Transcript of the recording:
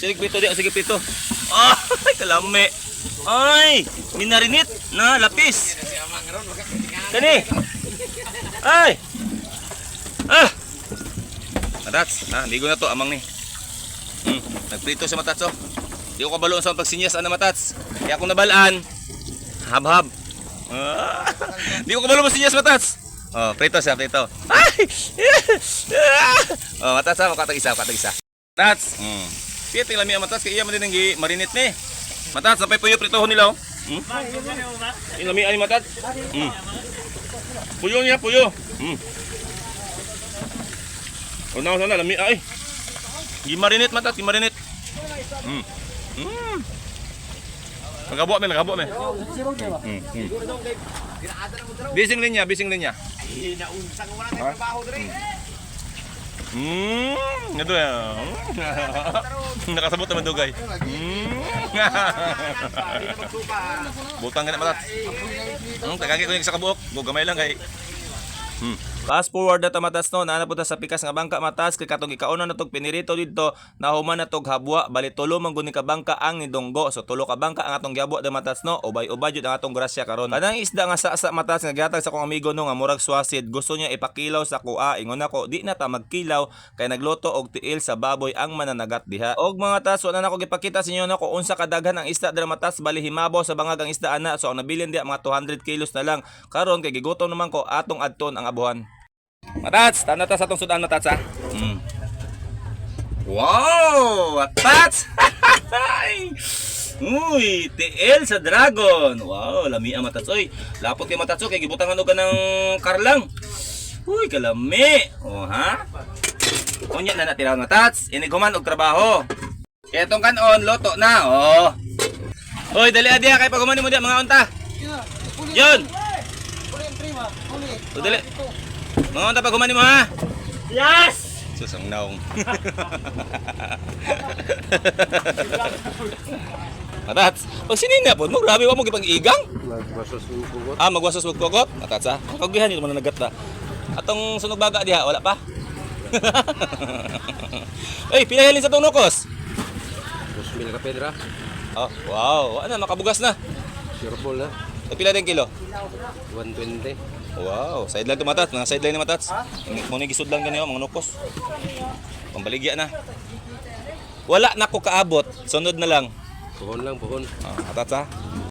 Sige pito di, sige pito. Ay, kalami. Ay, minarinit na lapis. Kani. Ay. Ah. Matats, ah, ligo na to amang ni. Nagprito siya, matats, oh. Di ko kabalo sa pagsinyas ana, matats. Kaya akong nabalaan. Habhab. Ah, di ko kabalo mo sinyas, matats. Oh, prito siya, prito. Ay! Oh, matats ha, makatag isa, makatag isa. Matats. Siya tingnan lami ang matats kay iya man din ang gi marinate ni. Matats, sapay puyo pritohon nila oh. Yung lami ani, matats. Puyo niya, puyo. Una sana lami ay. Gimarinate, matats, gimarinate. Nagabo me, nagabo me. Bising linya, bising linya. Ito ya. Nakasabot naman dugay. Butang ka na, matats. Tagagi ko yung isa ka buok. Go gamay lang kay. Fast forward na ta, matats, no, naa na punta sa pikas nga bangka, matats, kay katong gikauna na tog pinirito didto, nahuman na tog habwa, bali tulo man guni ka bangka ang nidunggo. So tulo ka bangka ang atong gihabwa da, matats, no, ubay-ubay jud ang atong grasya karon. Kanang isda nga sa matats, nga gihatag sa akong amigo, no, nga murag swasid, gusto niya ipakilaw sa kuha. Ingon ako, di na ta magkilaw kay nagluto og tiil sa baboy ang mananagat diha. Og mga tas, wala na ako gipakita sa inyo, no, kung unsa kadaghan ang isda dira, matats, bali himabaw sa bangag ang isda ana. So ang nabilin diha mga 200 kilos na lang. Karon kay gigutom naman ko, atong adton ang abuhan. Matats, tanda ta sa atong sudan, matats, ha. Wow! Matats! Uy, tiil sa dragon. Wow, lami ang matats oy. Lapot kay matats oy kay gibutangan og ng karlang. Uy, kalami. Oh, ha? Unya na natiraw, matats. Iniguman og trabaho. Kaya itong kanon, luto na. Oh. Hoy, dali adiya kay pag mo diya mga unta. Yun. O, dali. Mga unta pag mo ha. Yes! Susang naong. Matats, pag sinina po, mo grabe wa mo gipang igang. Magbasos ng pugot. Ah, magwasos magpugot. Matats ha. Kagihan yun man nagat na. Atong sunog baga diha, wala pa. Ay, pinahelin sa tong nukos. 2,000 ka pedra. Oh, wow. Ano, makabugas na. Sure ball na. Ay, pila din kilo? 120. Wow, sideline to, matats, mga sideline ni matats. Mo ni gisudlan ganyo mga nukos. Pambaligya na. Wala na ko kaabot. Sunod na lang. Puhon lang, puhon. Ah, matats ha.